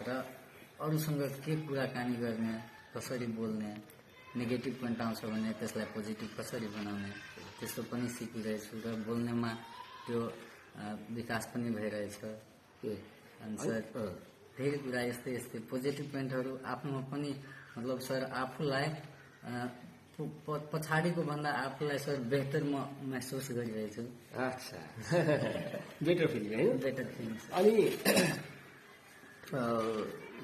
र अरूसँग के कुराकानी गर्ने, कसरी बोल्ने, नेगेटिभ पोइन्ट आउँछ भने त्यसलाई पोजिटिभ कसरी बनाउने, त्यस्तो पनि सिकिरहेछु र बोल्नेमा त्यो विकास पनि भइरहेछ। अनि सर धेरै कुरा यस्तै यस्तै पोजिटिभ पोइन्टहरू आफ्नोमा पनि मतलब सर आफूलाई पछाडिको भन्दा आफूलाई सर बेटर म महसुस गरिरहेछु। अच्छा बेटर फिलिङ होइन? Better feeling. अनि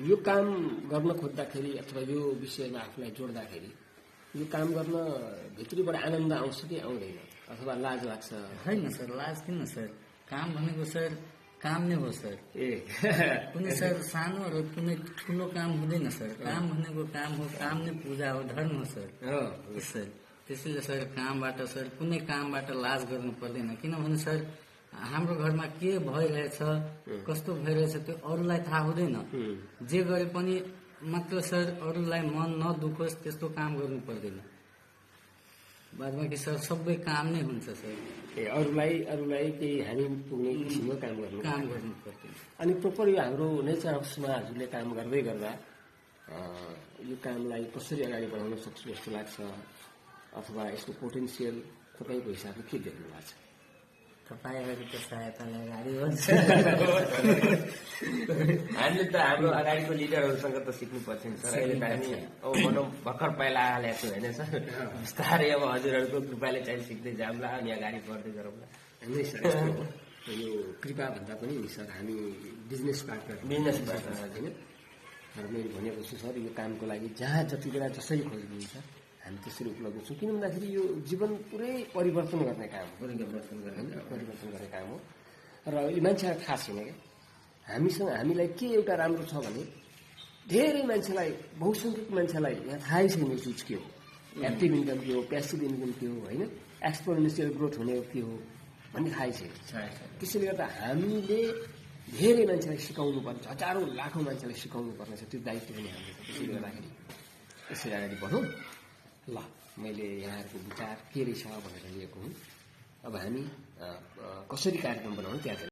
यो काम गर्न खोज्दाखेरि अथवा यो विषयमा आफूलाई जोड्दाखेरि यो काम गर्न भित्रीबाट आनन्द आउँछ कि आउँदैन, अथवा लाज लाग्छ? होइन सर, लाज किन सर? काम भनेको सर काम नै हो सर। कुनै सर सानो र कुनै ठुलो काम हुँदैन सर। काम भनेको काम हो, काम नै पूजा हो, धर्म हो सर। सर त्यसैले सर कामबाट सर कुनै कामबाट लाज गर्नु पर्दैन। किनभने सर हाम्रो घरमा के भइरहेछ, कस्तो भइरहेछ त्यो अरूलाई थाहा हुँदैन। जे गरे पनि मात्र सर अरूलाई मन नदुखोस् त्यस्तो काम गर्नु पर्दैन। बादमा कि सर सबै काम नै हुन्छ सर। अरूलाई केही हामी पुग्ने किसिमको काम गर्नु पर्दैन। अनि प्रोपर यो हाम्रो नेचर हाउसमा हजुरले काम गर्दै गर्दा यो कामलाई कसरी अगाडि बढाउन सक्छु जस्तो लाग्छ, अथवा यसको पोटेन्सियल तपाईँको हिसाबले के देख्नु भएको छ? तपाईँहरूको सहायताले अगाडि बढ्छ। हामीले त हाम्रो अगाडिको लिडरहरूसँग त सिक्नु पर्छ नि सर। अहिले त हामी अब भनौँ भर्खर पहिला हालेको छु होइन सर। बिस्तारै अब हजुरहरूको कृपाले चाहिँ सिक्दै जाउँला अनि अगाडि बढ्दै गरौँला। होइन सर, यो कृपा भन्दा पनि नि सर हामी बिजनेस पार्टनर होइन। र मैले भनेको छु सर, यो कामको लागि जहाँ जति बेला जसरी खोज्नुहुन्छ हामी त्यसरी उपलब्ध छौँ। किन भन्दाखेरि यो जीवन पुरै परिवर्तन गर्ने काम हो, परिवर्तन गर्ने काम हो। र अहिले मान्छेलाई थाहा छैन क्या हामीसँग हामीलाई के एउटा राम्रो छ भने धेरै मान्छेलाई, बहुसङ्ख्यक मान्छेलाई यहाँ थाहै छैन यो चिज के हो, एक्टिभ इन्कम के हो, प्यासिभ इन्कम के हो, होइन एक्सपोनेन्सियल ग्रोथ हुने के हो भन्ने थाहै छैन। त्यसैले गर्दा हामीले धेरै मान्छेलाई सिकाउनु पर्छ, हजारौँ लाखौँ मान्छेलाई सिकाउनु पर्ने छ। त्यो दायित्व पनि हाम्रो छ। त्यसैले गर्दाखेरि यसरी अगाडि बढौँ। ल, मैले यहाँहरूको विचार के रहेछ भनेर लिएको हुँ। अब हामी कसरी कार्यक्रम बनाउनु त्यहाँ